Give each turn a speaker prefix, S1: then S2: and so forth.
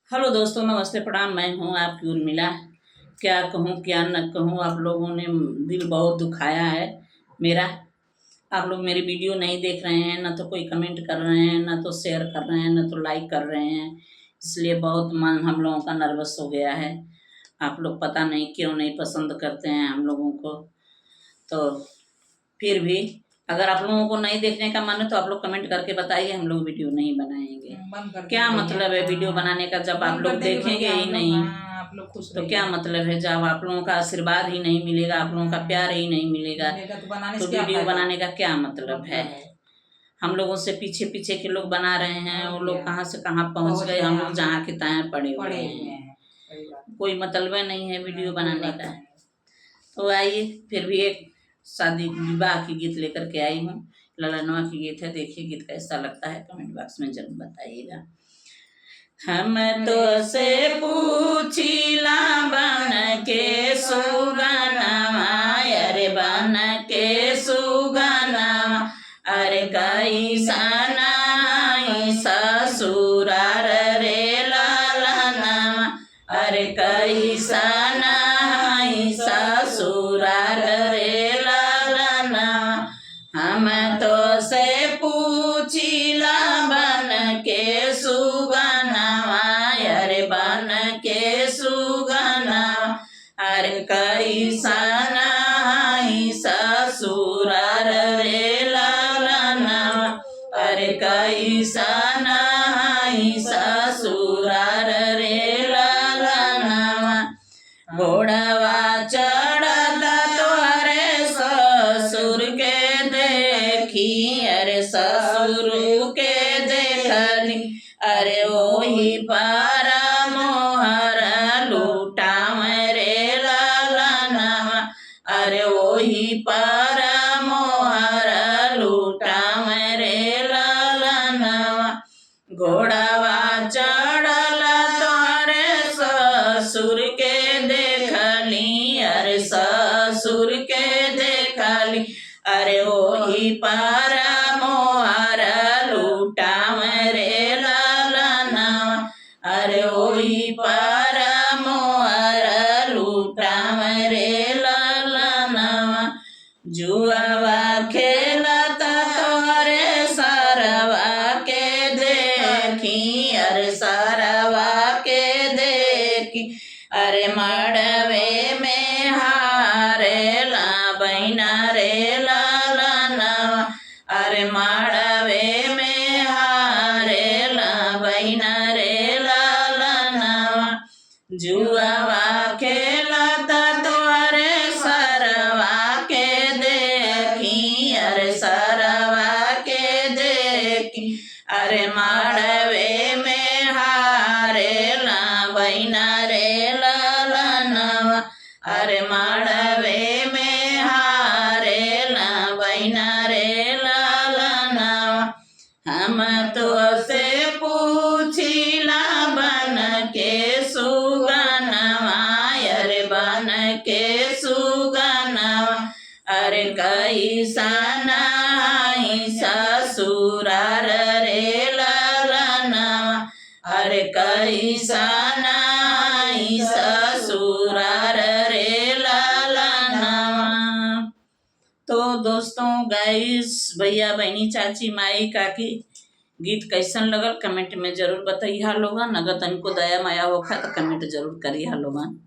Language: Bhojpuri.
S1: हेलो दोस्तों, नमस्ते, प्रणाम। मैं हूँ आपकी उर्मिला। क्या कहूँ क्या न कहूँ, आप लोगों ने दिल बहुत दुखाया है मेरा। आप लोग मेरी वीडियो नहीं देख रहे हैं, ना तो कोई कमेंट कर रहे हैं, ना तो शेयर कर रहे हैं, ना तो लाइक कर रहे हैं। इसलिए बहुत मन हम लोगों का नर्वस हो गया है। आप लोग पता नहीं क्यों नहीं पसंद करते हैं हम लोगों को। तो फिर भी अगर आप लोगों को नहीं देखने का मन है तो आप लोग कमेंट करके बताइए, हम लोग वीडियो नहीं बनाएंगे।
S2: बंद कर
S1: क्या
S2: देंगे
S1: मतलब है
S2: भैया।
S1: वीडियो
S2: हाँ।
S1: बनाने का जब आप
S2: बंद
S1: लोग
S2: कर देंगे
S1: देखेंगे
S2: भैया,
S1: ही
S2: हम लोग,
S1: नहीं?
S2: हाँ, आप लोग खुश
S1: तो क्या
S2: रहिए।
S1: मतलब है जब आप लोगों का आशीर्वाद ही नहीं मिलेगा, आप लोगों का प्यार ही नहीं मिलेगा,
S2: मिलेगा तो बनाने
S1: तो
S2: से क्या
S1: वीडियो
S2: फायदा?
S1: बनाने का क्या मतलब है?
S2: मतलब है।
S1: हम लोगों से पीछे पीछे के लोग बना रहे हैं,
S2: और
S1: वो लोग
S2: क्या?
S1: कहाँ से कहाँ पहुँच
S2: पहुँच
S1: गए,
S2: गए,
S1: हम लोग
S2: हम
S1: जहाँ के तहाँ पड़े हुए
S2: पड़े हुए
S1: हैं।
S2: हैं। सही बात।
S1: कोई मतलब नहीं है वीडियो
S2: नहीं, कोई
S1: बनाने
S2: बात
S1: का।
S2: नहीं।
S1: तो आइए फिर भी एक शादी विवाह की गीत लेकर के आई हूँ, ललनवा की गीत है। देखिए गीत कैसा लगता है, कमेंट बॉक्स में जरूर बताइएगा। हम तो से पूछीला बन के सुगनवा, अरे बन के सुगनवा, अरे कैसना ससुरार रे ललनवा, अरे कैसना ससुरार रे ललनवा। हम तो से पूछीला बन के सुगनवा, अरे बन के सुगनवा, अरे कैसना ससुरार रे ललनवा, अरे कैसना ससुरार रे ललनवा। घोड़वा चढ़ता तोहरे ससुर के देखी, अरे ससुर के देखली, अरे ओही पर मोहर लूटाव रे ललनवा, अरे ओही पर मोहर लूटाव रे ललनवा। घोड़वा चढ़ल तोहरे ससुर के देखली, अरे ससुर के देखली, अरे ओही पर मोहर लूटाव रे ललनवा, अरे ओही पर मोहर लूटाव रे ललनवा। जुआवा खेलता तोरे सरवा के देखी, अरे सरवा के देखी, अरे मड़वे में हारे ला बहिना रे ललनवा, अरे मड़वे में हारे ला बहिना रे ललनवा। जुआवा खेलता तोरे सरवा के देखी, अरे सरवा के देखी, अरे मड़वे में हारे ला बहिना रे ललनवा, अरे मड़वे में हारे ला बहिना रे ललनवा। हम तो से पूछिला बन के सुगनवा, अरे बन के सुगनवा, अरे कैसना ससुरार रे ललनवा, अरे कैसना ससुरार रे ललनवा। तो दोस्तों, गाइस, भैया बहनी, चाची, माई, काकी, गीत कैसन लगल कमेंट में जरूर बताइहा लोगन। अगर तनिको दया माया होखा तो कमेंट जरूर करिहा लोगन।